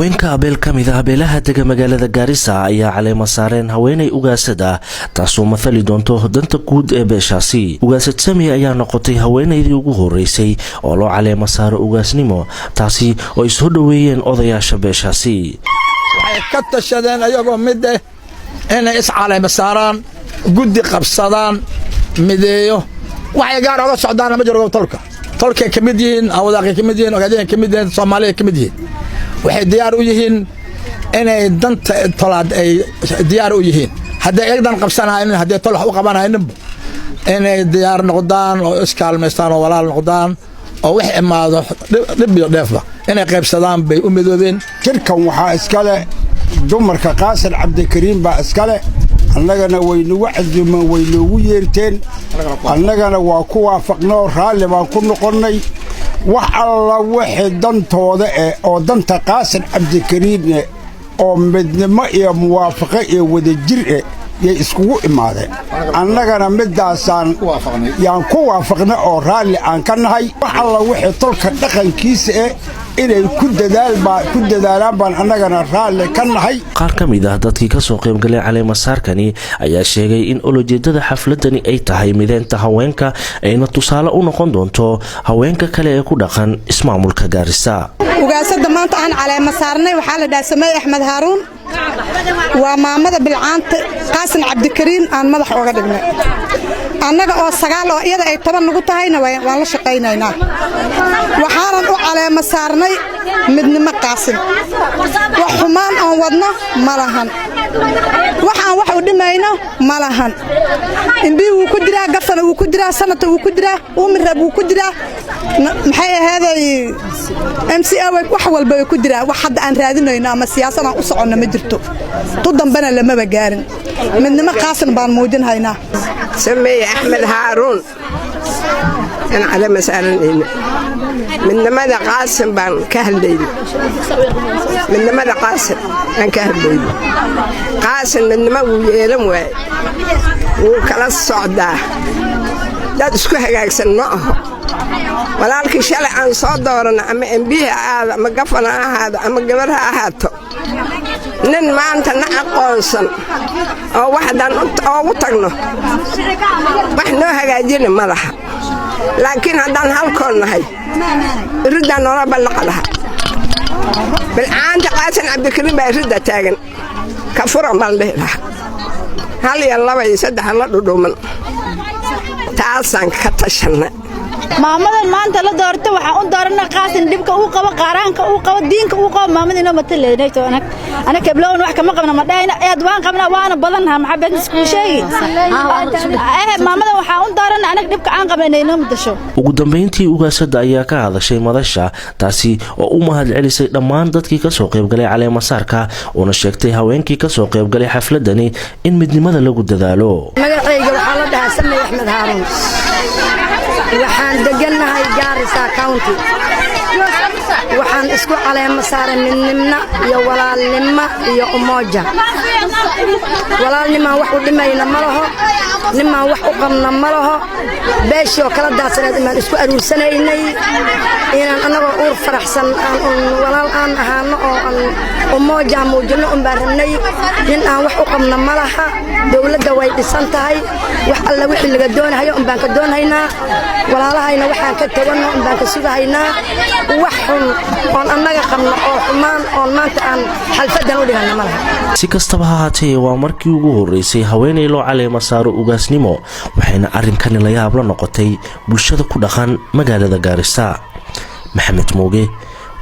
Haweenka abeel ka mid ah beelaha dega magaalada Gaarisa ayaa caleema saareen haweenay ugaasad ah, taasoo mathali doonto danta guud ee beeshaasi. Ugaasad Sami ayaa noqotay haweenaydii ugu horeysay oo loo caleema saaro ugaasnimo, taasi oo ay soo dhoweeyeen odayaasha beeshaasi. Waxay ka tashadeen ayagoo mid eh inay iscaleema saaraan, guddi qabsadaan, mideeyo. Waxay gaar oga socdaana ma jiro. Tolka tolkay ka mid yihiin, awadaaqay ka mid yihiin, ogaadyahay ka mid yihiin, Soomaaliya ka mid yihiin. Waxay diyaar u yihiin inay danta tolaad ay diyaar u yihiin. Hadday eegdan qabsanaynin, hadday tol wax u qabanayninba, inay diyaar noqdaan oo iskaalmaystaan oo walaal noqdaan oo wax imaado, dhib iyo dheefba inay qaybsadaan bay u midoobeen. Shirkan waxaa iskale dumarka Qaasin Cabdikariim baa iskale. Annagana way nagu casuumeen, way noogu yeerteen, annagana waa ku waafaqnoo raalli baan ku noqonnay. Wax alla wixii dantooda eh oo danta Qaasin Cabdikariim eh oo midnimo iyo muwaafaqo iyo wadajir eh yay iskugu imaadeen. Annagana middaasaan yaan ku waafaqnay oo raalli aan ka nahay. Wax alla wixii tolka dhaqankiisa eh inay ku dadaalaan baan annagana raalli ka nahay. Qaar ka mid ah dadkii kasoo qaybgalay caleemasaarkani ayaa sheegay in olojeedada xafladani ay tahay mideynta haweenka, ayna tusaale u noqon doonto haweenka kale ee ku dhaqan ismaamulka Gaarisa. Ugaasada maanta aan caleema saarnay waxaa la dhaha Samey Axmed Haaruun. Waa maamada bilcaanta Qaasin Cabdikariin aan madax ooga dhignay. Annaga oo 9 oo iyada ay 10 nagu tahayna waan la shaqaynaynaa. Waxaanan u caleema saarnay midnimo Qaasin. Wax xumaan oon wadno ma lahan, wax aan wax u dhimayno ma lahan. MP wuu ku jiraa, governor wuu ku jiraa, senator wuu ku jiraa, woman rep wuu ku jiraa, maxay ahaaday, MCA, wax walba way ku jiraa. Wax hadda aan raadinayno ama siyaasad aan u soconno ma jirto, tu dambena lamaba gaarin. Midnimo Qaasin baan muujinhaynaa. Sameeye Axmed Haaruun aan calama saaranayna. Midnimada Qaasim baan ka hadlayna, midnimada Qaasim aan ka hadlayna. Qaasim midnimo wuu yeelan waaye, wuu kala socdaa, dad isku hagaagsan ma aho. Walaalkii shalay aan soo dooranno, ama MP ha ahaado ama governor ha ahaado ama gabar ha ahaato, nin maanta na aqoonsan oo wax haddaan oogu tagno wax noo hagaajina ma laha. Laakiin haddaan halkoon nahay, iriddaa noola ballaqa laha. Bilcaanta Qaasin Cabdikariim baa iridda taagan, ka furan baan dhihi lahaa. Hal iyo laba iyo saddex la dhudhuuman, taasaan ka tashanna. Maamadan maanta la doorta waxaan u doorana Qaasin dhibka uu qabo, qaaraanka uu qabo, diinka uu qabo. Maamada inoo mataleynayto. Anag ana kablown wax kama qabna ma dhahayna. Eed waan qabnaa, waana badannaha. Maxaa been iskuu sheegi? Maamadan waxaan u doorana anag dhibka aan qabna inay inoo madasho. Ugu dambeyntii, ugaasada ayaa ka hadashay madasha, taasi oo u mahad celisay dhammaan dadkii kasoo qaybgalay caleemasaarka, uuna sheegtay haweenkii kasoo qaybgalay xafladani in midnimada lagu dadaalo. Magacayga waxaa la dhahaa Samey Axmed Haaruun. Waxaan degannahay Gaarisa County. Waxaan isku caleemo saaray midnimna iyo walaalnimo iyo umoja. Walaalnimaan wax u dhimayna ma laho, nimaan wax u qabna ma laho. Beeshii oo kala daadsaneed imaan isku aruursanaynay inaan annagoo uur faraxsan aan un walaal aan ahaano oo aan umoja muujinno un baan rabnay. Nin aan wax u qabna ma laha. Dowladda way dhisan tahay. Wax alla wixii laga doonahayo un baan ka doonhaynaa. Walaalahayna waxaan ka taganno un baan ka sugahaynaa. Wax xun oon annaga qabno oo xumaan oon maanta aan xalfadan u dhiganna ma laha. Si kastaba ha haatee, waa markii ugu horeysay haweenay loo caleema saaro ugaasnimo, waxayna arrinkani la yaab la noqotay bulshada ku dhaqan magaalada Gaarisa. Maxamed Mooge,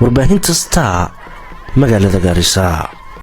warbaahinta Star, magaalada Gaarisa.